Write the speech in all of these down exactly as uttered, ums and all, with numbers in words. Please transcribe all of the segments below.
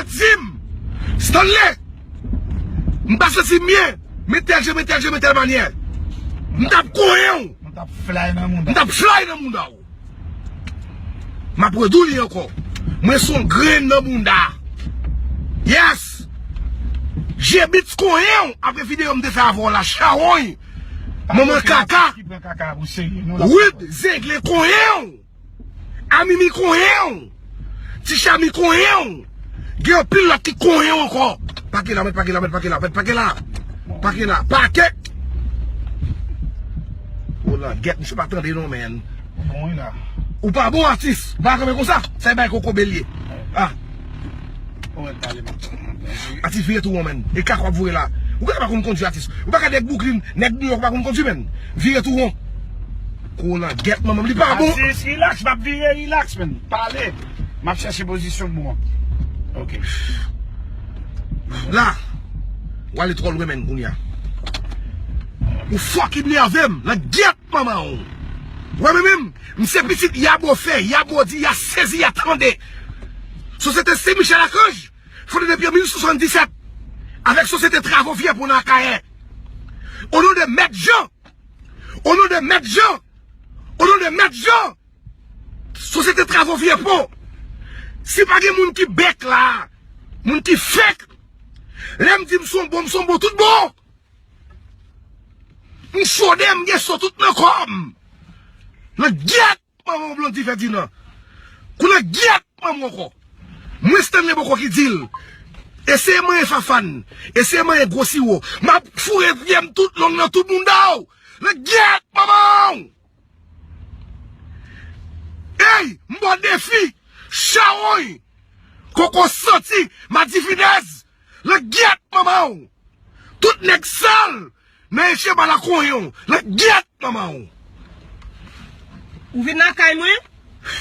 Di m, Stanley, m pa santi m byen, men tèl jan, men tèl jan, men tèl manyè. M t ap konyen w. M t ap fly nan mouda. M t ap fly nan mouda w. M ap redi w li ankò. Mwen se yon grenn nan mouda. Yes. G-Beatz konyen w apre videyo m te fè avè w la, chawony. Manman kaka. Wid Zengle konyen w. Amimi konyen w. Ti Chami konyen w. Gen anpil lòt ki konyen w ankò. Pake la, mèt pake la, mèt pake la, mèt pake la. Pake la, pake. O langèt, misye pa tande non, man. Bon, wi la. Ou pa bon, atis. Ou pa kanpe konsa. Sa e bay kokobe l ye. Ah. Ou mèt pale, man. Atis vire tou, man. E kaka w ap voye la. Ou pa konn kondui, atis. Ou pa ka nèg Brooklyn, nèg New York ou pa konn kondui, man. Vire tou won. Kou langèt manman m, li pa bon. Atis, relax, m ap vire, relax, man. Pale. M ap chèche pozisyon m bon. Ok. La. Ou ale twò lwen, man, kounye a. Ou fucking nève m. Langèt manman w. Ou wè mwen menm, m se pitit Yabo fè, Yabo di, ya sezi, ya tande. Sosyete Sen Michel Akanj fonde depi an mil nèf san swasanndisèt avèk Sosyete Travo Vye Pon nan Akayè. O non de Mèt Jan, o non de Mèt Jan, o non de Mèt Jan, Sosyete Travo Vye Pon. Si pa gen moun ki bèk la, moun ki fèk, lè m di m se yon bon, m se yon bon tout bon. M chode, m gen so tout nan kò m. Langèt manman w Blondy Ferdinand. Kou langèt manman w ankò. Mwen Stanley Boko ki di l. Eseye manyen Fafane. Eseye manyen gwo siwo. M ap foure pye m tout long nan tout mouda w. Langèt manman w. Ey, m ba w defi. Chawony. Koko santi. Madivinèz. Langèt manman w. Tout nèg sal nan Echebal la konyen w. Langèt manman w. Ou vin lakay mwen,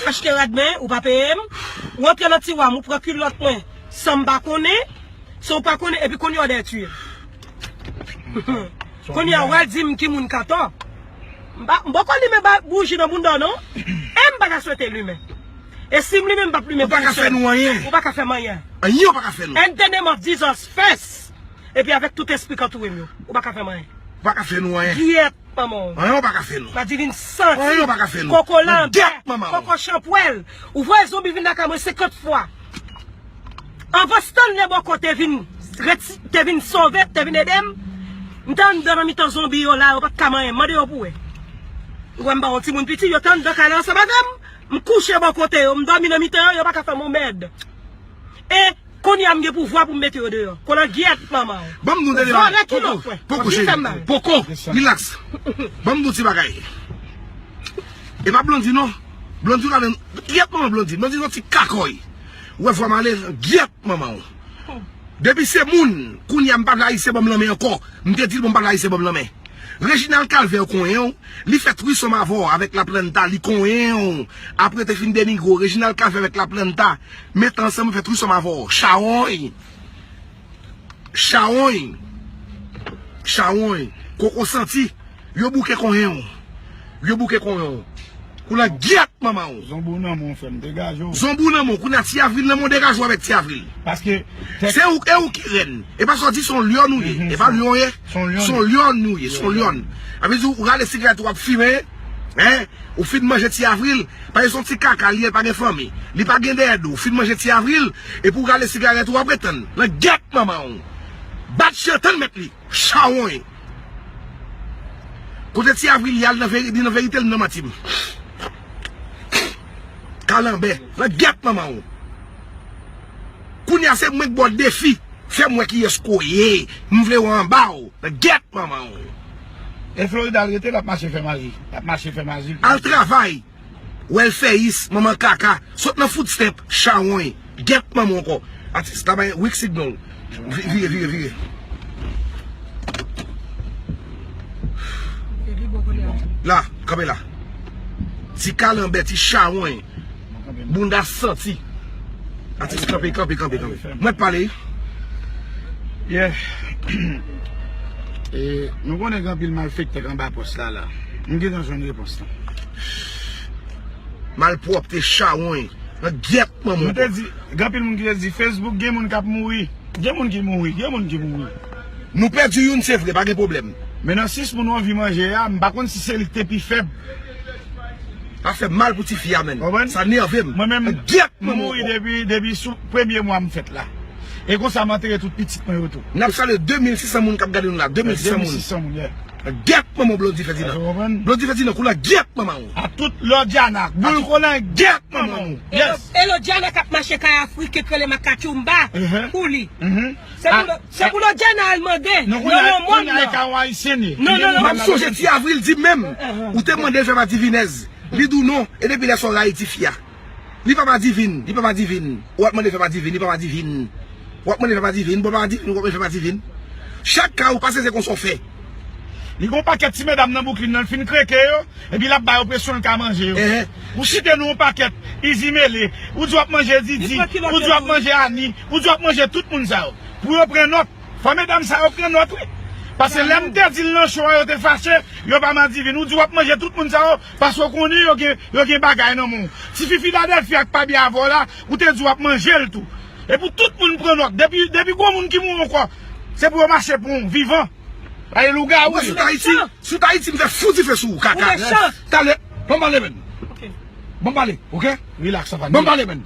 achte rad mwen, ou pa peye m. Ou antre nan tiwa m, ou pran kilòt mwen, san m pa konnen, san w pa konnen, epi kounye a w dèyè tiye m. Kounye a w al di m ki moun k atò. M pa, m poko limen ba, bouji nan bounda w non. E m pa ka swete limen. E si m limen, m p ap limen pou misye. Ou pa ka fè nou anyen. Ou pa ka fè m anyen. Anyen ou pa ka fè nou. In the name of Jesus first. Epi avèk tout espri k antoure m yo. Ou pa ka fè m anyen. Ou pa ka fè nou anyen. Gyèt manman w. Anyen ou pa ka fè nou. Madivin santi. Anyen ou pa ka fè nou. Koko lanbè. Gyèt manman w. Koko chanpwèl. Ou voye zonbi vin lakay mwen senkant fwa. Anvan Stanley Boko te vin reti-, te vin sove, te vin ede m, m te anndan nan mitan zonbi yo la, yo pa t ka manyen m. Mande yo pou wè. Ou wè m pa yon timoun piti, yo te anndan kay la ansanm avè m. M kouche bò kote yo, m dòmi nan mitan yo, yo pa ka fè m yon mèd. E kounye a m gen pouvwa pou m mete yo deyò. Kolangyèt manman w. Ban m di w de bagay. Vòlè kilòt mwen. Poko, poko, cheri. Poko. Relax. Ban m di w ti bagay. E pa Blondy non. Blondy ladan. Gyèt manman Blondy. Blondy se yon ti kakòy. Ou wè vwa m ale, gyèt manman w. Depi se moun, kounye a m pa vle Ayisyen ban m lanmen ankò. M te di l bon m pa vle Ayisyen ban m lanmen. Reginald Calvert konyen w, li fè trisòm avè w avèk Laplanta, li konyen w. Apre te fin denigre w, Reginald Calvert avèk Laplanta, mete ansanm fè trisòm avè w. Chawony. Chawony. Chawony. Koko santi. Yo bouke konyen w. Yo bouke konyen w. Kolangyèt manman w. Zonbi w nan men w, frè m, degaje w. Zonbi w nan men w. Kounye a Ti Avril nan men w, degaje w avèk Ti Avril. Paske se ou, e ou ki rèn. E pa sa w di se yon lyòn ou ye. E pa lyòn w ye. Se yon lyòn. Se yon lyòn ou ye. Se yon lyòn. Sa vle di ou rale sigarèt ou ap fimen. Hein? Ou fin manje Ti Avril. Paske se yon ti kaka li ye, li pa gen fanmi. Li pa gen dèyè do. Ou fin manje Ti Avril. Epi ou rale sigarèt ou ap ret tann. Langyèt manman w. Bat chen tann mèt li. Chawony. Kote Ti Avril ye al nan veri-, li nan verite, li nan manti m. Kalanbè. Langyèt manman w. Kounye a se mwen k ba w defi. Fè m wè kiyès ke w ye. M vle wè anba w. Langyèt manman w. E Florida l rete, l ap mache fè maji. L ap mache fè maji. Al travay. Wèlfèyis, manman kaka, sot nan food stamp, chawony, gyèt manman w ankò. Atis, la bay weak signal. Vi-, vire, vire, vire. La, kanpe la. Ti kalanbè, ti chawony. Bounda santi. Atis, kanpe, kanpe, kanpe, kanpe. Mwen pale. Yeah. E, nou konnen gen anpil malfektè k anba pòs la, la. M gentan jwenn repons lan. Malpwòpte, chawony. Gyèt manman. Nou te di, gen anpil moun ki te di Facebook gen moun k ap mouri. Gen moun ki mouri, gen moun ki mouri. Nou pèdi youn, se vre, pa gen pwoblèm. Men nan sis moun ou anvi manje a, m pa konn si se li k te pi fèb. Sa fè m mal pou tifi a, menn. Konprann? Sa nève m. Mwen menm, gyèt m manman mouri depi, depi sou premye mwa m fèt la. E konsa m antere tout pitit mwen yo tou. N ap salye de mil sis san moun k ap gade nou la. De mil sis san moun. De mil sis san moun, yeah. Gyèt manman Blondy Ferdinand. Èske w konprann? Blondy Ferdinand, kou la gyèt manman ou. A tout Lòdyana, boul kolan, gyèt manman ou. Yes. E Lòdyana k ap mache kay Afrik, k rele Makachumba, kou li. Se pou Lò-, se pou Lòdyana al mande nan lanmòn nan. Non, non, non. M ap sonje ti Avril di menm, ou te mande l fè madivinèz. Li di w non, e depi lè sa w rayi tifi a. Li pa madivin, li pa madivin. W ap mande fè madivin, li pa madivin. W ap mande fè madivin, bon, madivin, w ap mande fè madivin. Chak ka ou pase se konsa w fè. Li gon pakèt ti medam nan Bouklin nan, l fin kreke yo, epi l ap ba yo presyon l ka manje yo. Ou site nou yon pakèt, Izi Mele, ou di w ap manje Didi, ou di w ap manje Ani, ou di w ap manje tout moun sa yo. Pou yo pran nòt, fò medam sa yo pran nòt, wi. Paske lè m te di l nan show an, yo te fache, yo pa madivin. Ou di w ap manje tout moun sa yo, paske w konnen yo gen, yo gen bagay nan men w. Tifi Filadèlfi a k pa byen avè w la, ou te di w ap manje l tou. E pou tout moun pran nòt. Depi, depi gon moun ki mouri ankò, se pou yo mache pou w vivan. Paske lougawou yo. Si w t Ayiti, si w t Ayiti, m fè fou dife sou ou, kaka. Talè, ban m pale, menn. Ban m pale, oke? Relax, papa. Ban m pale, menn.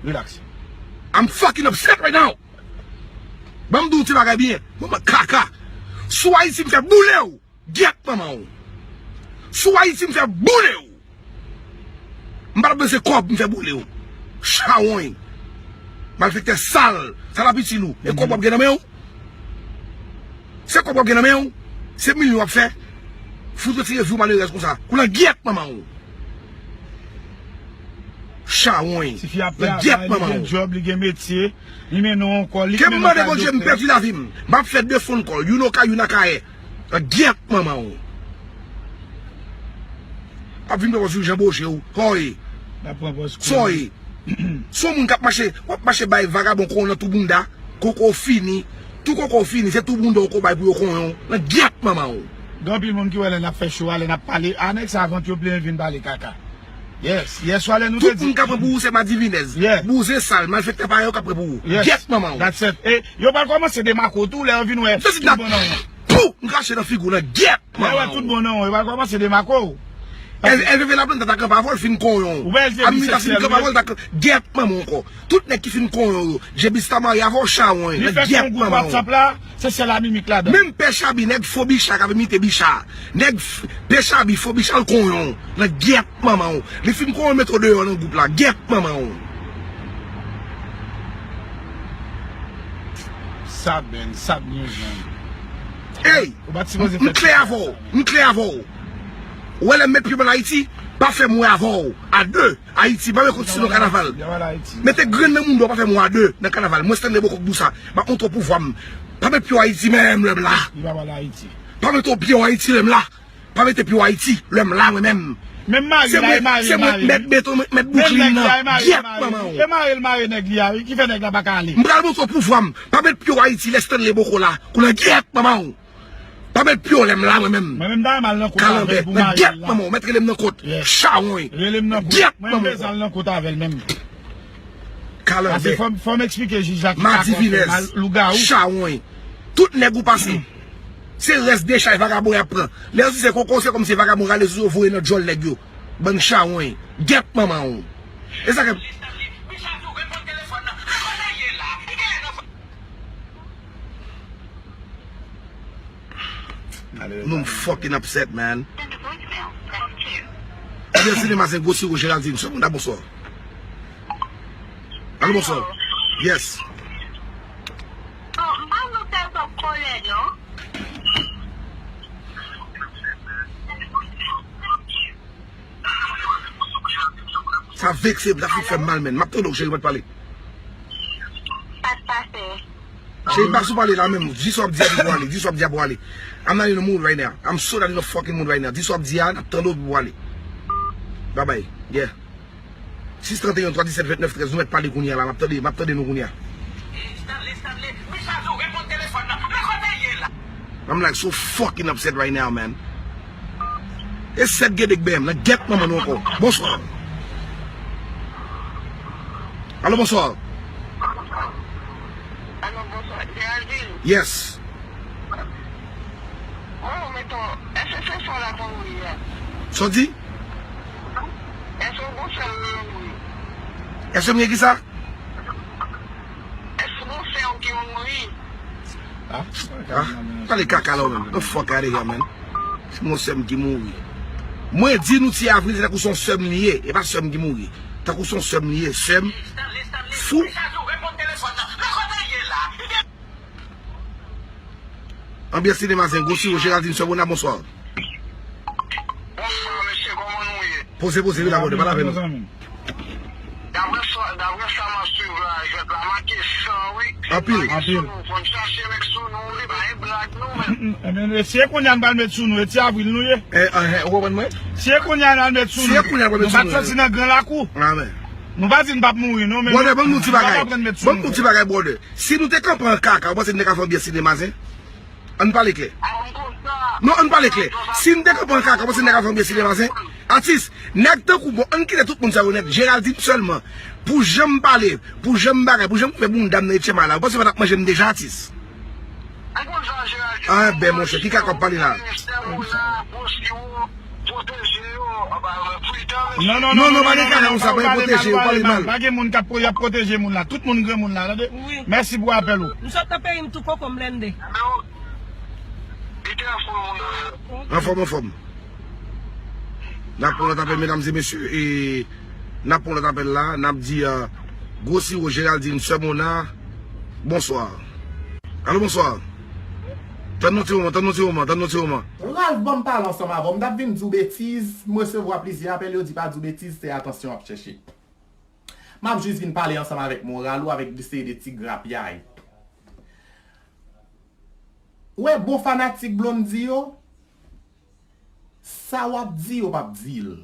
Relax. I'm fucking upset right now. Ban m di w ti bagay byen. Manman kaka. Si w Ayiti, m fè boule w. Gyèt manman w. Si w Ayiti, m fè boule w. M pa t ap panse kòb, m fè boule w. Chawony. Malfektè sal. Sa l ap itil ou? E kòb w ap gen nan men w? Se kòb w ap gen nan men w? Se milyon w ap fè? Fout retire vi w malerèz konsa. Kou la gyèt manman w. Chawony. Tifi ap travay, li gen djòb, li gen metye, li mennen w ankò, li k mennen w kay doktè. Ke m mande Bondye m pèdi lavi m. M ap fè de phone call, youn Okayou, youn Akayè. Gyèt manman w. Ap vin pran pòz sou Jan Boje w. Hoy. N ap pran pòz kou. Soy. Se yon moun k ap mache, w ap mache bay vagabon kòb nan tou bounda. Koko fini. Tou koko fini, se tou bounda w ko bay pou yo konyen w. Nan gyèt manman w. Gen anpil moun ki wè lè n ap fè show a, lè n ap pale, a nèg sa vant yo plen vin pale kaka. Yes, yèswa lè nou te di. Tout moun k ap pran pou ou se madivinèz. Yeah. Bouzen sal, malfektè parèy ou k ap pran pou ou. Yes. Gyèt manman w. That's it. E yo pral kòmanse demake w tou lè yo vin wè tout bon nan ou. Pou m krache nan figi w nan gyèt manman w. Lè yo wè tout bon nan ou, yo pral kòmanse demake w. Èl, Èl Veve Laplanta ta kanpe avè w, l fin konyen w. Amita fin kanpe avè w, l ta kan-, gyèt manman w ankò. Tout nèg ki fin konyen w yo. Jebista marye avè w, chawony, nan gyèt manman w. Se sèl a mimik ladan. Menm Pè Chabi, nèg fo bicha k ap imite bicha. Nèg f-, Pè Chabi, fo bicha, l konyen w. Nan gyèt manman w. Li fin konyen w, mete w deyò nan gwoup la. Gyèt manman w. Sab, man, sab news, man. Ey! M klè avè w. M klè avè w. Ou wè lè m met pye m ann Ayiti, pa fè m wè avè w. A de. Ayiti, pa met kont sou nan kanaval. Mete grenn nan mounda w, pa fè m wè a de nan kanaval. Mwen Stanley Boko k di w sa. M ap montre w pouvwa m. Pa met pye w Ayiti menm lè m la. Li pa pale Ayiti. Pa mete w pye w Ayiti lè m la. Pa mete pye w Ayiti lè m la mwen menm. Menm mari l la, e mari l mare li. Se mwen, se mwen k mèt beton, mèt Bouklin nan. Gyèt manman w. E mari l mare nèg li a, wi, ki fè nèg la pa ka ale. M pral montre w pouvwa m. Pa met pye w Ayiti lè Stanley Boko la. Kou nan gyèt manman w. Pa met pye w lè m la mwen menm. Mwen menm m ta renmen al nan kot avè l pou mari l la. Nan gyèt manman w, mèt rele m nan kot. Chawony. Rele m nan kot. Mwen menm m bezwen al nan kot avè l menm. Kalanbè. Pase fò m, fò m eksplike jij la ki ka konfè mal lougawou. Chawony. Tout nèg ou pase. Se rès dechay vagabon y ap pran. Lè yo di se koko, se kòmsi vagabon rale sou yo voye nan djòl nèg yo. Bann chawony. Gyèt manman w. E sa k ap Nou m fucking upset, man. Ebyen, sinema se gwo siwo Geraldine. Sou moun da bonswa. Alo, bonswa. Yes. Sa vekse m, sa fout fè m mal, man. M ap tande w, cheri, pa t pale. Sa k pase? Cheri, m pa sou pale la menm. Di sa w ap di a pou w ale. Di sa w ap di a pou w ale. I'm not in the mood right now. I'm so not in the fucking mood right now. Di sa w ap di a, n ap tande w pou w ale. Bye bye. Yeah. Sis trant e yon, twa disèt, vennèf trèz, nou mèt pale kounye a la. M ap tande, m ap tande nou kounye a. I'm like so fucking upset right now, man. E sèt gede k bèm nan gyèt manman nou ankò. Bonswa. Alo, bonswa. Alo, bonswa. Geraldine. Yes. Oh, men to, èske se fò la pou mouri a? Sa w di? Èske w gon sè w ki mouri? Èske m gen ki sa? Èske w gon sè w ki mouri? Ah, pale kaka la ou menm. The fuck out of here, man. Se mon sè m ki mouri. Mwen di nou ti Avril se tankou se yon sè m li ye. E pa sè m ki mouri. Tankou se yon sè m li ye. Sè m fou. Anbyans Sinema Zen, Gwo Siwo, Geraldine, Sè Mona, bonswa. Bonswa, mesye, kòman nou ye? Poze, poze, wi, la, brother, pale avè nou. Daprè sa, daprè sa m ap swiv la, jwèt la make san, wi. Anpil. Anpil. Sou nou, fò n chache nèg sou nou, li pa gen blag, non, men. Ebyen, si e kounye a n pral met sou nou, e ti Avril nou ye. Eh, eh, eh, ou konprann mwen? Si e kounye a n al met sou Si nou, e kounye a n pral met nou sou pa t nou, sòti nan gran lakou. Amen. Nou pa di n p ap mouri, non, men Brother, ban m nou ti nou pa bagay. pran n met sou Ban m nou. nou ti bagay, brother. Si nou te kanpe an kaka, ou panse n te ka fè anbyans Sinema Zen? Ann pale klè. A, m konn sa. Non, ann pale klè. Si n te kanpe an kaka, ou panse n te ka fè anbyans Sinema Zen? Atis, nèg tankou bon, ann kite tout moun sa yo nèt. Geraldine sèlman. Pou jan m pale, pou jan m bagay, pou jan m koupe bounda m nan etchema la. Ou panse pa t ap manje m deja, atis? M konn sa, Geraldine. Ah, ben, monchè, ki kaka w ap pale la? Sè Mona, Gwo Siwo, pwoteje yo. Non, non, Non, non, non, pa gen kaka konsa, pa gen pwoteje yo, pale mal. Pa gen moun k ap y ap pwoteje moun la. Tout moun granmoun la, tande. Wi. Mèsi pou apèl ou. M sot nan peyi m tou koko m blende. Anfòm, anfòm. N ap pran lòt apèl, medam e mesye. E n ap pran lòt apèl la. N ap di, euh, Gwo Siwo, Geraldine, Sè Mona, bonswa. Alo, bonswa. Tann nou ti moman, tann nou ti moman, tann nou ti moman. Ralph ban m pale ansanm avè w. M t ap vin di w betiz, m resevwa plizyè apèl, yo di pa di w betiz, se atansyon w ap chèche. M ap jis vin pale ansanm avèk moral ou, avèk de seri de ti grapyay. Ou wè bon fanatik Blondy yo, sa w ap di yo p ap di l.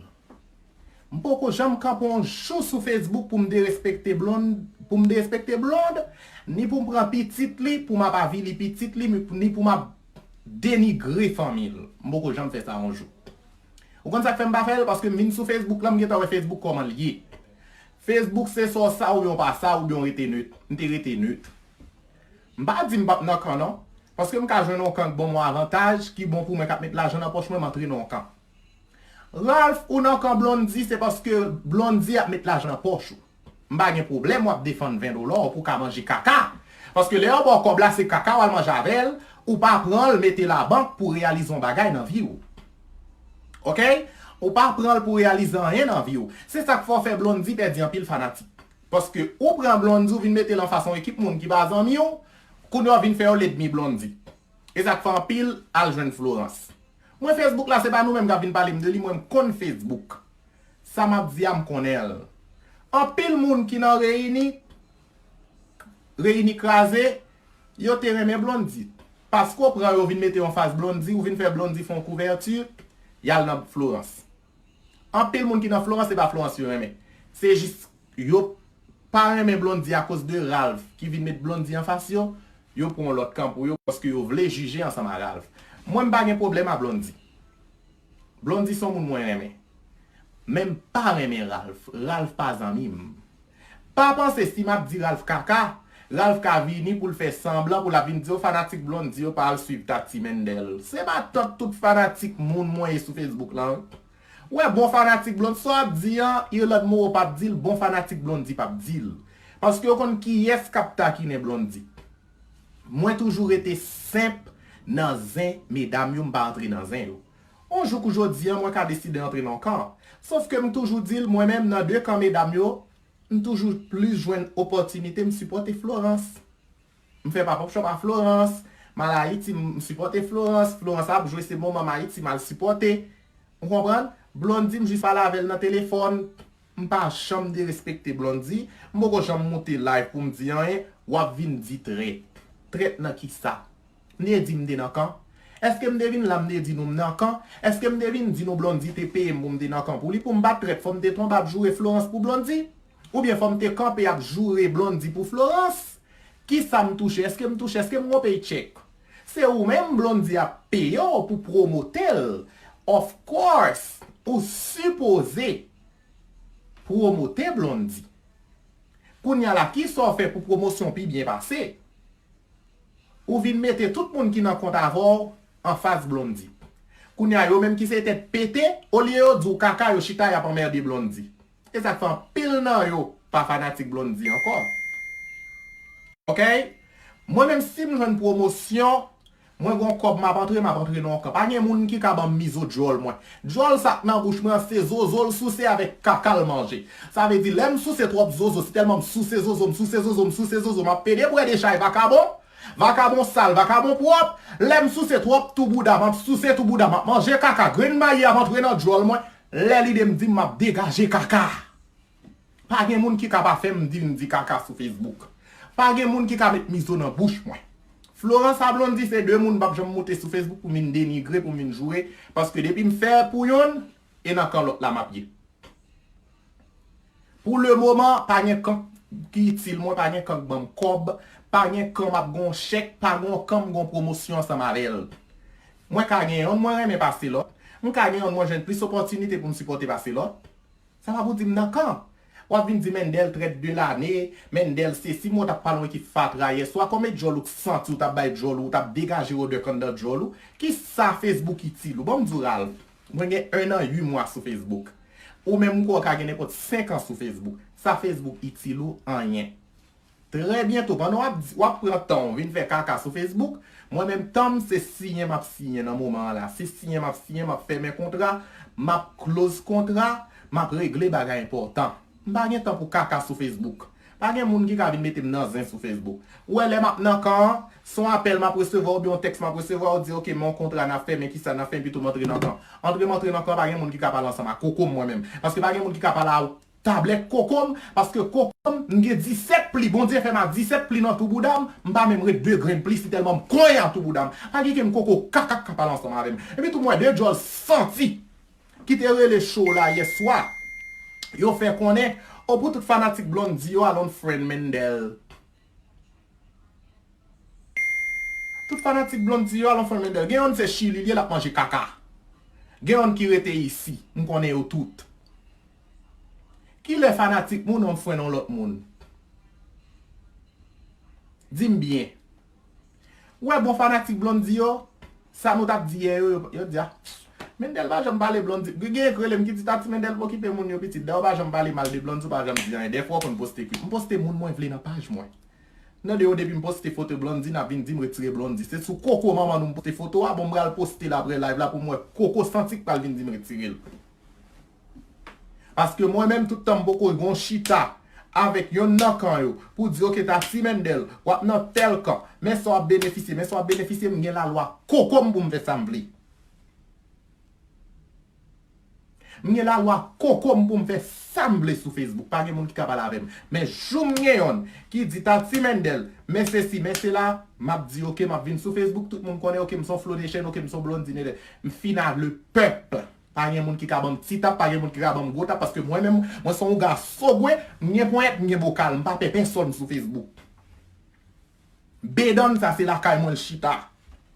M poko janm kanpe yon jou sou Facebook pou m derespekte Blonde, pou m derespekte Blonde, ni pou m pran pitit li, pou m ap avili pitit li, ni pou m ap denigre fanmi l. M poko janm fè sa yon jou. Ou konn sa k fè m pa fè l? Paske m vin sou Facebook la, m gentan wè Facebook kòman l ye. Facebook se swa w sa oubyen w pa sa, oubyen w rete net. M te rete net. M pa di m p ap nan kan non. Paske m ka jwenn yon kan k ban m yon avantaj, ki bon pou mwen, k ap met lajan nan pòch mwen, m antre nan yon kan. Ralph, ou nan kan Blondy, se paske Blondy ap met lajan nan pòch ou. M pa gen pwoblèm w ap defann ven dola w pou w ka manje kaka. Paske lè yo ba w kòb la, se kaka w al manje avè l, ou pa pran l mete labank pou w reyalize yon bagay nan vi w. Oke? Ou pa pran l pou w reyalize anyen nan vi w. Se sa k fè w fè Blondy pèdi anpil fanatik. Paske ou pran Blondy, ou vin mete l anfas yon ekip moun ki pa zanmi w, kounye a w vin fè yo lènmi Blondy. E sa k fè anpil al jwenn Florence. Mwen Facebook la se pa nou menm k ap vin pale m de li, mwen m konn Facebook. Sa m ap di a m konnen l. Anpil moun ki nan reyini, reyini kraze, yo te renmen Blondy. Paske w pran yo vin mete yo anfas Blondy, ou vin fè Blondy fè yon kouvèti, y al nan Florence. Anpil moun ki nan Florence, se pa Florence yo renmen. Se jis yo pa renmen Blondy akoz de Ralph ki vin met Blondy anfas yo, yo pran yon lòt kan pou yo, paske yo vle jije ansanm a Ralph. Mwen m pa gen pwoblèm a Blondy. Blondy se yon moun mwen renmen. Men m pa renmen Ralph. Ralph pa zanmi m. Pa panse si m ap di Ralph kaka, Ralph ka vini pou l fè sanblan, pou l ap vin di yo fanatik Blondy yo pa al swiv Tati Mendel. Se matant tout fanatik moun mwen ye sou Facebook lan. Ou wè bon fanatik Blondy, sa w ap di an, Irlande Moreau p ap di l, bon fanatik Blondy p ap di l. Paske yo konn kiyès k ap takinen Blondy. Mwen toujou rete senp nan zen medam yo, m pa antre nan zen yo. On jou kou jodi an, mwen ka deside antre nan kan. Sof ke m toujou di l, mwen menm nan de kan medam yo, m toujou plis jwenn opòtinite m sipòte Florence. M fè pa pop shop a Florence, m al Ayiti, m sipòte Florence, Florence ap jwe se moman m Ayiti m al sipòte. Ou konprann? Blondy m jis pale avè l nan telefòn. M pa janm derespekte Blondy. M poko janm moute live pou m di anyen. W ap vin di trèt. Trèt nan kisa? M te di m te nan kan? Èske m te vin la m te di nou m nan kan? Èske m te vin di nou Blondy te peye m pou m te nan kan pou li? Pou m pa t trèt, fò m te tonbe ap joure Florence pou Blondy? Oubyen fò m te kanpe ap joure Blondy pou Florence? Kisa m touche? Èske m touche? Èske m gon paycheck? Se ou menm Blondy ap peye w pou pwomote l. Of course, ou sipoze pwomote Blondy. Kounye a la, kisa w fè pou pwomosyon pi byen pase? Ou vin mete tout moun ki nan kont avè w anfas Blondy. Kounye a, yo menm ki se tèt pete, olye yo di w kaka, yo chita y ap anmède Blondy. E sa k fè anpil nan yo pa fanatik Blondy ankò. Oke? Mwen menm, si m jwenn pwomosyon, mwen gon kòb m ap antre, m ap antre nan yon kan. Pa gen moun ki ka ban m mizo djòl mwen. Djòl sa k nan bouch mwen an, se zozo l souse avèk kaka l manje. Sa vle di, lè m souse twòp zozo, si tèlman m souse zozo, m souse zozo, m souse zozo, m ap pede bwè dechay vakabon. Vakabon sal, vakabon pwòp. Lè m souse twòp tou bouda, m ap souse tou bouda, m ap manje kaka. Grenn mayi ap antre nan djòl mwen. Lè lide m di m, m ap degaje kaka. Pa gen moun ki ka pa fè m di, m di kaka sou Facebook. Pa gen moun ki ka met mizo nan bouch mwen. Florence a Blondy se de moun m p ap janm moute sou Facebook pou m vin denigre, pou m vin joure, paske depi m fè pou yonn, e nan kan lòt la m ap ye. Pou le moman, pa gen kan ki itil mwen, pa gen kan k ban m kòb, pa gen kan m ap gen yon chèk, pa gen yon kan m gen yon pwomosyon ansanm avè l. Mwen ka gen yonn mwen renmen pase lòt, m ka gen yonn mwen jwenn plis opòtinite pou m sipòte pase lòt. Sa pa pou di m nan kan. W ap vin di Mendel trèt de lane, Mendel sesi, mwen w t ap pale yon ekip fatra yèswa, konbyen djòl ou k santi w t ap bay djòl ou, w t ap degaje odè k anndan djòl ou? Kisa Facebook itil ou? Ban m di w Ralph, mwen gen en an uit mwa sou Facebook. Ou menm m kwè w ka gen nenpòt senk an sou Facebook. Sa Facebook itil ou? Anyen. Trè byento, pandan w ap di, w ap pran tan w vin fè kaka sou Facebook, mwen menm tan m se siyen m ap siyen nan moman an la. Se siyen m ap siyen, m ap fèmen kontra, m ap close kontra, m ap regle bagay enpòtan. M pa gen tan pou kaka sou Facebook. Pa gen moun ki ka vin mete m nan zen sou Facebook. Ou wè lè m ap nan kan an, se yon apèl m ap resevwa oubyen yon tèks m ap resevwa, ou di, "Oke, men yon kontra n ap fè, men kisa n ap fè, pito m antre nan kan." Antre m antre nan kan an, pa gen moun ki ka pale ansanm ak koko m mwen menm. Paske pa gen moun ki ka pale a tablèt koko m, paske koko m, m gen disèt pli, Bondye fè m a disèt pli nan tou bouda m, m pa menm ret de grenn pli, si tèlman m konyen a tou bouda m. Pa gen kenn koko kaka k ka pale ansanm avè m. Epi tou m wè de djòl santi ki te rele show la yèswa. Yo fè konnen, o pou tout fanatik Blondy yo, al unfriend Mendel. Tout fanatik Blondy yo, al unfriend Mendel. Gen yonn se Chili li ye, l ap manje kaka. Gen yonn ki rete isi, m konnen yo tout. Kilè fanatik moun unfriend yon lòt moun? Di m byen. Ou wè bon fanatik Blondy yo, sa nou t ap di yè yo, yo, yo di a, Mendel pa janm pale Blondy. Gen, gen k rele m ki di, "Tati, Mendel pa okipe moun yo pitit. Dayè w pa janm pale mal de Blondy, w pa janm di anyen. Dèfwa w konn poste klip." M poste moun mwen vle nan paj mwen. Nan de yo depi m poste foto Blondy, n ap vin di m retire Blondy. Se sou koko manman nou m poste foto a, bon m pral poste l apre live la pou m wè koko santi k pral vin di m retire l. Paske mwen menm tout tan m poko gon chita avèk yonn nan kan yo pou di, "Oke, Tati Mendel, w ap nan tèl kan, men sa w ap benefisye, men sa w ap benefisye," m gen lalwa koko m pou m fè sa m vle. M gen lalwa koko m pou m fè sa m vle sou Facebook. Pa gen moun ki ka pale avè m. Men jou m gen yonn ki di, "Tati Mendel, men sesi, men sela," m ap di, "Oke, m ap vin sou Facebook, tout moun konnen, oke, m se yon Flo Nation, oke, m se yon Blondy Nènè." M fin avle pèp. Pa gen moun ki ka ban m ti tap, pa gen moun ki ka ban m gwo tap, paske mwen menm, mwen se yon gason gwe, m gen ponyèt, m gen bokal, m pa pè pèsonn sou Facebook. Bedann sa se lakay mwen l chita.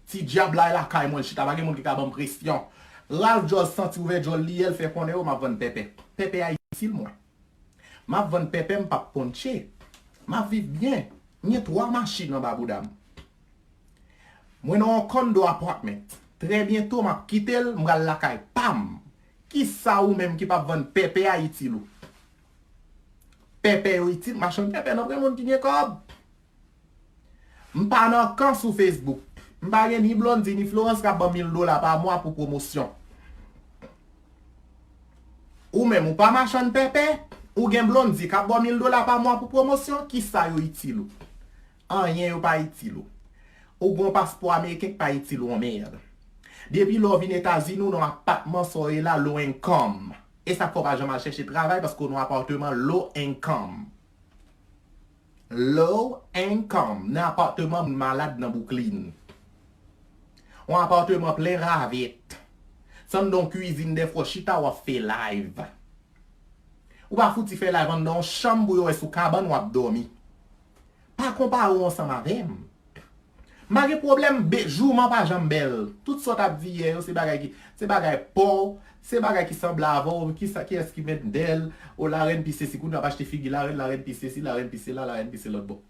Ti dyab la e lakay mwen l chita, pa gen moun ki ka ban m presyon. Ralph djòl santi ouvè djòl li yè, l fè konnen yo m ap vann pèpè. Pèpè a itil mwen. M ap vann pèpè, m p ap ponche. M ap viv byen. M gen twa machin anba bouda m. Mwen nan yon condo apartment. Trè byento, m ap kite l, m pral lakay pa m. Kisa ou menm ki p ap vann pèpè a itil ou? Pèpè yo itil, machann pèpè nan pran moun ki gen kòb. M pa nan kan sou Facebook. M pa gen ni Blondy ni Florence k ap ban m mil dola pa mwa pou pwomosyon. Ou menm, ou pa machann pèpè, ou gen Blondy k ap ba w mil dola pa mwa pou pwomosyon, kisa yo itil ou? Anyen yo pa itil ou. Ou gen yon paspò ameriken k pa itil ou yon mèd. Depi lè w vin Etazini, ou nan yon apatman sa w ye la, low income. E sa k fè w pa janm al chèche travay, paske w nan yon apatman low income. Low income, nan apatman moun malad nan Brooklyn. Yon apatman plen ravèt. San dan yon kwizin dèfwa w chita w ap fè live. Ou pa fouti fè live anndan yon chanm pou yo wè si w kabann w ap dòmi. Pa konpare w ansanm avè m. M pa gen pwoblèm, be- jouman pa janm bèl. Tout sa w t ap di yè yo, se bagay ki, se bagay pa w, se bagay ki sanble avè w, ki sa, kiyès ki Mendel, o la reine pi sesi, kounye a w ap achte figi la reine, la reine pi sesi, la reine pi sela, la reine pi se lòt bò.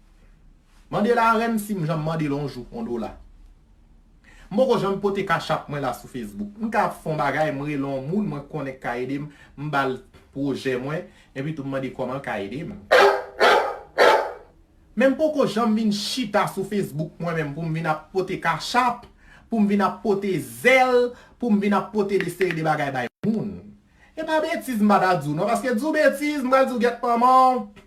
Mande la reine si m janm mande l yon jou yon dola. M poko janm pote cash app mwen la sou Facebook. M ka ap fè yon bagay, m rele yon moun, mwen konnen k ka ede m, m ba l pwojè mwen, epi tou m mande kòman l ka ede m. Men m poko janm vin chita sou Facebook mwen menm pou m vin ap pote cash app, pou m vin ap pote zèl, pou m vin ap pote de seri de bagay bay moun. E pa betiz m pa ta di w non, paske di w betiz, m pral di w gyèt manman w,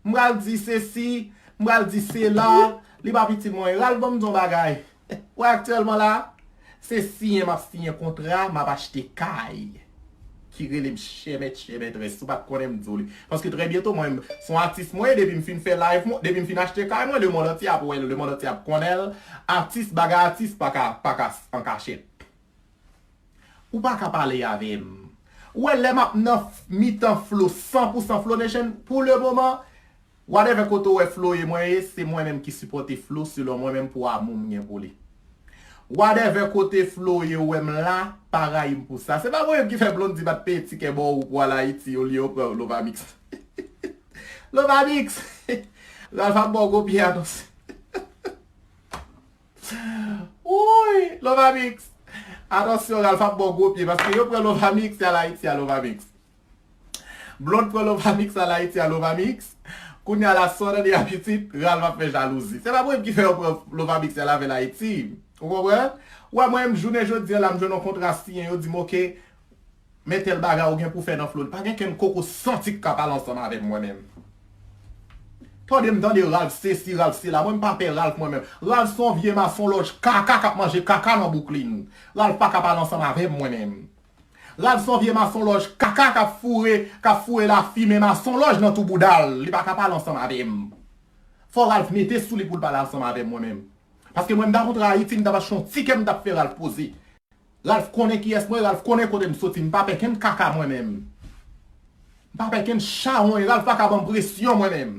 m pral di sesi, m pral di sela, li p ap itil mwen. Ralph, ban m di w yon bagay. Wè aktyèlman la, se siyen m ap siyen kontra, m ap achte kay. Ki rele m chè mèt, chè mètrès. Si w pa t konnen m di w li. Paske trè byento, mwen, se yon atis mwen ye, depi m fin fè live mwen, depi m fin achte kay mwen, lemonn antye ap wè l, lemonn antye ap konnen l. Atis, bagay atis pa ka, pa ka an kachèt. Ou pa ka pale avè m. Ou wè lè m ap nan f- mitan Flow, san pou san Flow Nation, pou le moman, whatever kote w wè Flow ye mwen ye, se mwen menm ki sipòte Flow selon mwen menm pou amou m gen pou li. Whatever kote Flow ye ou wè m la, pa rayi m pou sa. Se pa mwen menm ki fè Blondy pa t peye tikè ba w pou w al Ayiti olye w pran Lovamix. Lovamix! Ralph ap ba w gwo pye atò. Wouy! Lovamix! Atansyon, Ralph ap ba w gwo pye, paske yo pran Lovamix, y al Ayiti a Lovamix. Blonde pran Lovamix, al Ayiti a Lovamix. Kounye a la, sa w tande a pitit, Ralph ap fè jalouzi. Se pa mwen ki fè yo pran Lovamix, y al avè l Ayiti. Ou konprann? Ou wè, mwen menm, jounen jodi a la, m jwenn yon kontra siyen, yo di m, oke, men tèl bagay ou gen pou fè nan Flow. Pa gen kenn koko santi k ka pale ansanm avè m, mwen menm. Tande m tande Ralph sesi, Ralph sela. Mwen, m pa pè Ralph, mwen menm. Ralph se yon vye masonlòj kaka k ap manje kaka nan Brooklyn. Ralph pa ka pale ansanm avè m, mwen menm. Ralph se yon vye masonlòj kaka k ap foure, k ap foure lafimen masonlòj nan tou bouda l. Li pa ka pale ansanm avè m. Fò Ralph mete sou li pou l pale ansanm avè m, mwen menm. Paske mwen, m ta kontre Ayiti, m t ap achte yon tikè, m t ap fè Ralph poze. Ralph konnen kiyès mwen, Ralph konnen kote m soti, m pa pè kenn kaka mwen menm. M pa pè kenn chawony, Ralph pa ka ban m presyon mwen menm.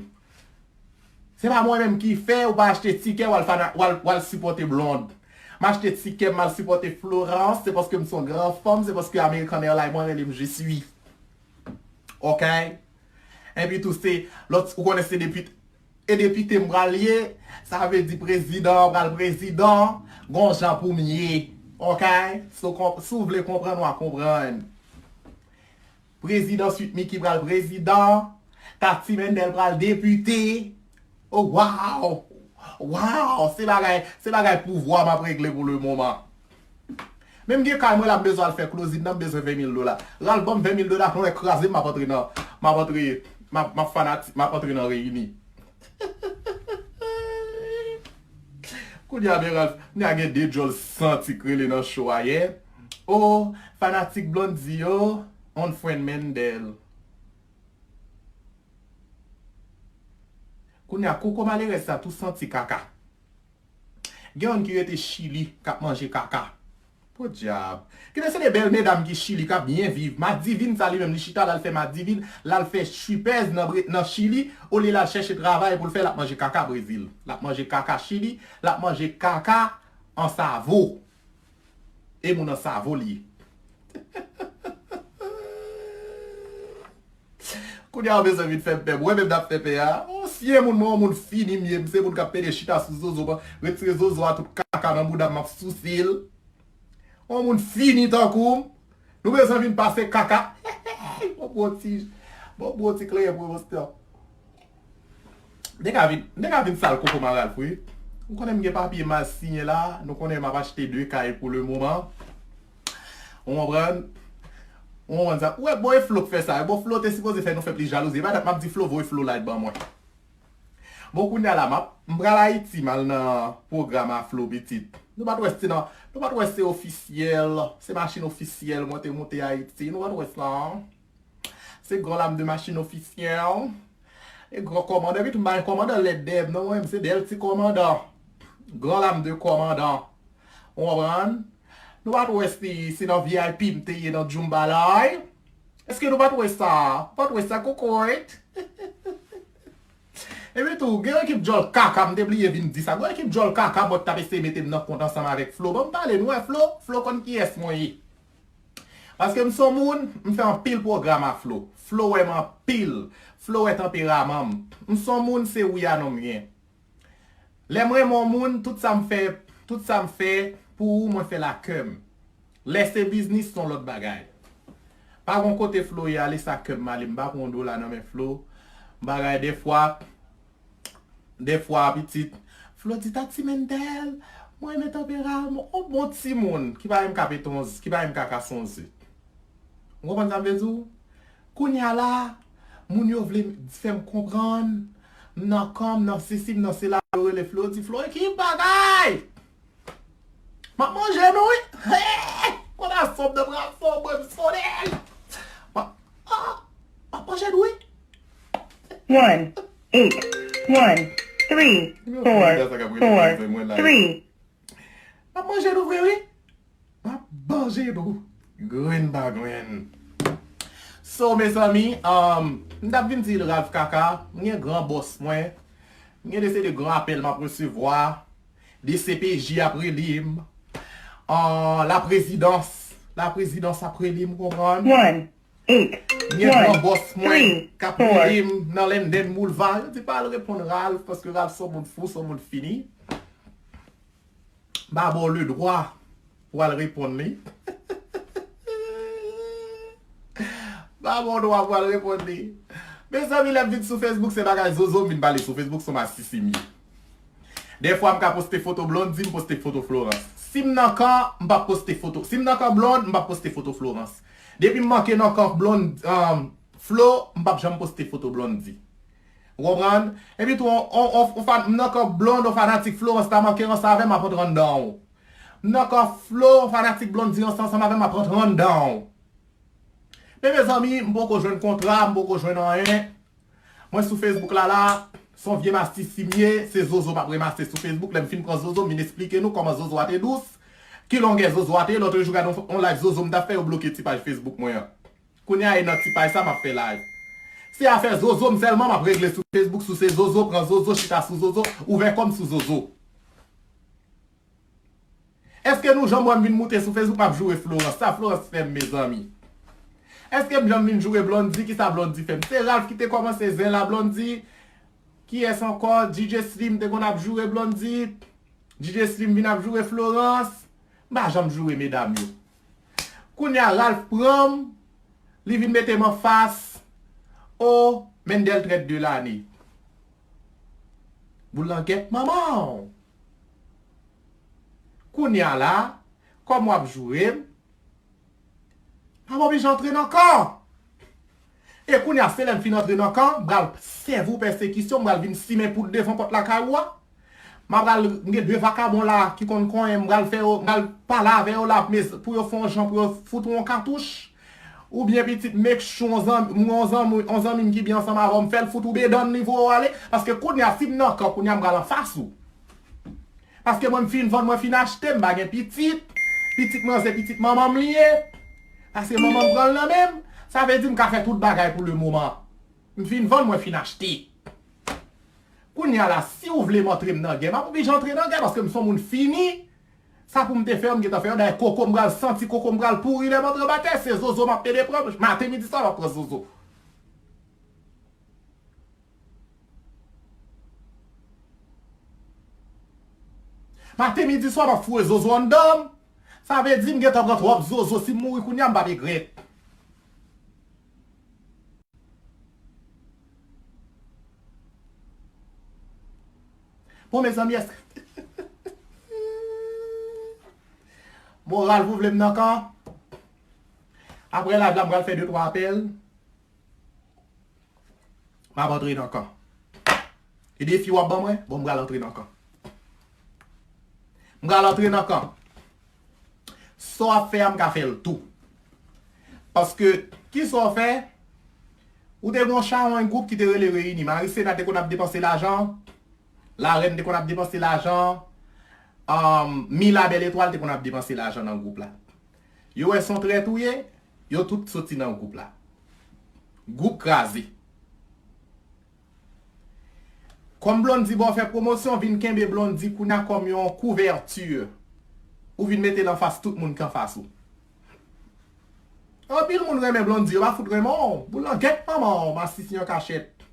Se pa mwen menm ki fè ou pa achte tikè, w al fana-, w al, w al sipòte Blonde. M achte tikè, m al sipòte Florence, se paske m se yon gran fanm, se paske American Airlines mwen rele m Je suis. Oke? Epi tou se lòt, ou konnen se depi E depite m pral ye, sa vle di prezidan an pral prezidan, gon jan pou m ye. Oke? Si w konp- si w vle konprann, w a konprann. Prezidan Sweet Micky pral prezidan, Tati Mendel pral depite. Oh, wow! Wow! Se bagay, se bagay pouvwa m ap regle pou le moman. Menm gen kay mwen la, m bezwen al fè closing nan, m bezwen ven mil dola. Ralph ban m ven mil dola, konn wè kraze m, m ap antre nan, m ap antre, m ap, m ap fanati-, m ap antre nan reyini. Kounye a, men Ralph, kounye a gen de djòl santi k rele nan show a yè. Oh, fanatik Blondy yo, on friend Mendel. Kounye a, koko malerèz sa tou santi kaka. Gen youn ki rete Chili, k ap manje kaka. Podyab. Kite se de bèl medam ki Chili, k ap byen viv. Madivin sa li menm, li chita, l al fè Madivin, l al fè stripèz nan, Bre- nan Chili, olye l al chèche travay pou l fè, l ap manje kaka Brezil. L ap manje kaka Chili, l ap manje kaka Ansavo. E moun Ansavo li ye. Kounye a, w bezwen vin fè m pè. Mwen menm n ap fè pè a. Ansyen moun, mwen, yon moun fini m ye. M se moun k ap pede chita sou zozo, ban, retire zozo a tout kaka nan bouda m, m ap souse l. Yon moun fini tankou m. Nou bezwen vin pase kaka. Bon, bon ti, bon, bon ti kleren pou yo, monstè. M te ka vin, m te ka vin sal koko Maralf, wi. Ou konnen m gen papye m al siyen la, nou konnen m ap achte de kay pou le moman. Ou konprann? Ou konprann sa? Ou wè, bon, e Flo k fè sa. Bon, Flo te sipoze fè nou fè plis jalouzi. E pa dat m ap di Flo voye Flo light ban mwen. Bon, kounye a la, m ap, m pral Ayiti, m al nan pwogram a Flo pitit. Nou pa t wè se nan, nou pa t wè se ofisyèl, se machin ofisyèl mwen te moute Ayiti. Nou pa t wè sa? Se gran lam de machin ofisyèl. E gran kòmandan, epi tou m pa gen kòmandan lèd dèyè m, non, mwen, se bèl ti kòmandan. Gran lam de kòmandan. Ou konprann? Nou pa t wè si, si nan V I P m te ye nan Djoumbalay? Èske nou pa t wè sa? Pa t wè sa, kokoyt? Epi tou, gen yon ekip djòl kaka, m te bliye vin di sa. Gen yon ekip djòl kaka, bòt t ap eseye mete m nan kont ansanm avèk Flo. Ban m pale, nou wè Flo? Flo konn kiyès mwen ye. Paske m se yon moun, m fè anpil pwogram a Flo. Flo wè m anpil. Flo wè tanperaman m. M se yon moun, se wi a non m gen. Lè m renmen yon moun, tout sa m fè, tout sa m fè pou ou, mwen fè l a kè m. Lè se biznis, se yon lòt bagay. Pa gon kote Flo ye ale, sa kè m ale, m pa pran yon dola nan men Flo. Bagay dèfwa, dèfwa pitit. Flo di, "Tati Mendel, mwen renmen tanperaman w, bon timoun, ki pa menm ka pete yon z, ki pa menm ka kase yon ze." Ou konprann sa m vle di w? Kounye a la, moun yo vle fè m konprann, m nan kan, m nan sesi, m nan sela, yo rele Flo, di, "Flo, ki bagay?" M ap manje nou, wi. Hey! Konn a sòm nan bra fò, mwen, m sonde l. M ap, ah, m ap manje nou, wi. One, eight, one, three, four, four, three. M ap manje nou vre, wi. M ap manje nou. Grenn pa grenn. So, mezanmi, um, m t ap vin di Ralph Kaka, m gen gran bòs mwen. M gen de se de gran apèl m ap resevwa. D C P J ap rele m. Ah, laprezidans, laprezidans ap rele m, konprann? One, eight, m gen gran bòs mwen k ap rele m nan Linden Boulevard. Yo di pa al reponn Ralph, paske Ralph se yon moun fou, se yon moun fini. M pa ba w ledwa pou w al reponn li. M pa ba w dwa pou w al reponn li. Mezanmi, lè m vin sou Facebook, se bagay zozo m vin pale sou Facebook, se yon masisi m ye. Dèfwa, m ka poste foto Blondy, m poste foto Florence. Si m nan kan, m p ap poste foto. Si m nan kan Blonde, m p ap poste foto Florence. Depi m manke nan kan Blonde, um, Flo, m p ap janm poste foto Blondy. Ou konprann? Epi tou, on, on, on, on fan, m nan kan Blonde, on fanatik Florence ta manke ranse avè m, m ap antre anndan w. M nan kan Flo, on fanatik Blondy ranse ansanm avè m, m ap antre anndan w. Men mezanmi, m poko jwenn kontra, m poko jwenn anyen. Mwen sou Facebook la la, se yon vye masisi m ye, se zozo m ap remase sou Facebook. Lè m fin pran zozo, m vin esplike nou kòman zozo a te dous, ki longè zozo a te ye. Lòt jou, gade yon, yon live zozo m t ap fè, yo bloke ti paj Facebook mwen an. Kounye a, e nan ti paj sa m ap fè live. Se afè zozo m sèlman m ap regle sou Facebook, sou se zozo, pran zozo, chita sou zozo, ouvè kò m sou zozo. Èske nou janm wè m vin moute sou Facebook, m ap joure Florence? Sa Florence fè m, mezanmi? Èske m janm vin joure Blondy? Kisa Blondy fè m? Se Ralph ki te kòmanse zen la Blondy. Kiyès ankò? D J Slim te konn ap joure Blondy. D J Slim vin ap joure Florence. M pa janm joure medam yo. Kounye a, Ralph pran m, li vin mete m anfas. O, Mendel trèt de lane. Boul langèt manman w. Kounye a la, kòm w ap joure m, m ap oblije antre nan kan. E kounye a, se lè m fin antre nan kan, m pral sèvi w pèsekisyon, m pral vin simen poud devan pòt lakay ou a. M a pral, m gen de vakabon la ki konn konyen, m pral fè yo, m pral pale avè yo la, pou yo fè yon jan, pou yo fout ou yon katouch. Oubyen pitit make sure yon zanmi, yon zanmi, yon zanmi m ki byen ansanm avè w, m fè l fout ou bedann li voye w ale, paske kounye a, si m nan kan, kounye a m pral anfas ou. Paske mwen m fin vann, mwen fin achte, m pa gen pitit. Pitit mwen se pitit manman m li ye. Paske manman m pran l nan men m. Sa vle di m ka fè tout bagay pou le moman. M fin vann, mwen fin achte. Kounye a la, si w vle m antre m nan gè, m ap oblije antre nan gè paske m se yon moun fini. Sa pou m te fè, m gentan fè yo. Dayè, koko m pral santi, koko m pral pouri lè m antre anba tè. Se zozo m ap pede pran. Maten, midi, swa, m ap pran zozo. Maten, midi, swa, m ap foure zozo anndan m. Sa vle di m gentan pran twòp zozo. Si m mouri kounye a, m p ap egrèt. Bon, mezanmi, èske moral pou vle m nan kan? Apre live la, m pral fè de twa apèl. M ap antre nan kan. E defi w ap ban mwen? Bon, m pral antre nan kan. M pral antre nan kan. Sa w ap fè a, m ka fè l tou. Paske, kisa w fè? Ou te gen yon chawony gwoup ki te rele Reyini. Marisena te konn ap depanse lajan. Larèn te konn ap depanse lajan. Um, Mila Bèl Etwal te konn ap depanse lajan nan gwoup la. Yo wè se yon trèt ou ye, yo tout soti nan gwoup la. Gwoup kraze. Kòm Blondy ba w fè pwomosyon, vin kenbe Blondy kounye a kòm yon kouvèti. Ou vin mete l anfas tout moun ki anfas ou. Anpil moun renmen Blondy, yo pa fout renmen w. Boul nan gèt manman w, masisi an kachèt.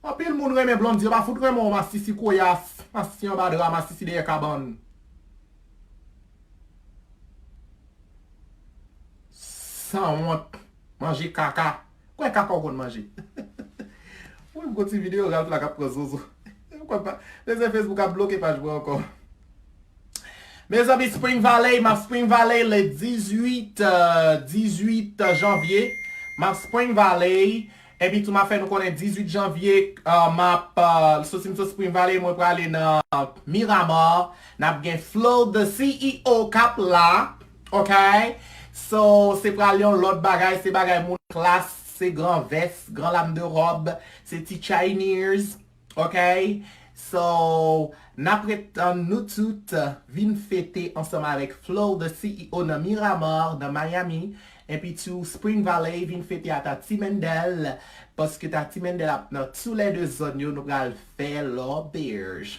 Anpil moun renmen Blondy, yo pa fout renmen w, masisi koyas, masisi anba dra, masisi dèyè kabann. Sanwont. Manje kaka. Kwè kaka w konn manje. Wi, m gon ti videyo Ralph la k ap pran zozo. M kwè pa. Lezè Facebook ap bloke paj mwen ankò. Mezanmi, Spring Valley, m ap Spring Valley le dizuit, euh, dizuit janvye. M ap Spring Valley. Epi tou, m ap fè nou konnen dizuit janvye, euh, m ap, euh, soti m sot Spring Valley, mwen prale nan Miramar. N ap gen Flo, the C E O, k ap la. Ok? So, se pral yon lòt bagay, se bagay moun klas, se gran vès, gran lam de ròb, se ti Chinese. Ok? So, n ap ret tann nou tout vin fete ansanm avèk Flo, the C E O nan Miramar, nan Miami. Epi tou, Spring Valley vin fete a Tati Mendel, paske Tati Mendel ap nan toulède zòn yo, nou pral fè lòbèj.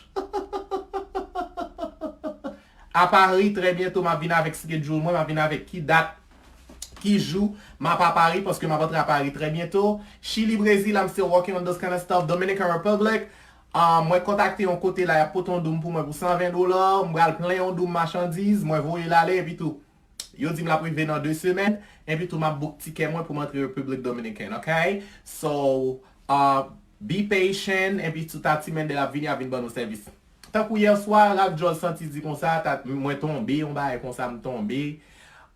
A Paris, trè byento, m ap vin avèk schedule mwen, m ap vin avèk ki dat, ki jou m ap a Paris, paske m ap antre a Paris trè byento. Chili, Brezil, I'm still working on those kind of stuff. Dominican Republic, ah, mwen kontakte yon kote la, y ap pote yon doum pou mwen pou san ven dola, m pral plen yon doum machandiz, mwen voye l ale, epi tou, yo di m l ap rive nan de semèn, epi tou m ap book tikè mwen pou m antre Repiblik Dominikèn, ok? So, uh, be patient, epi tou Tati Mendel ap vini, ap vin ban nou sèvis. Tankou yè swa, Ralph Joel santi di konsa, ta, mwen tonbe, yon bagay konsa, m tonbe,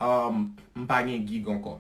um, m pa gen gig ankò.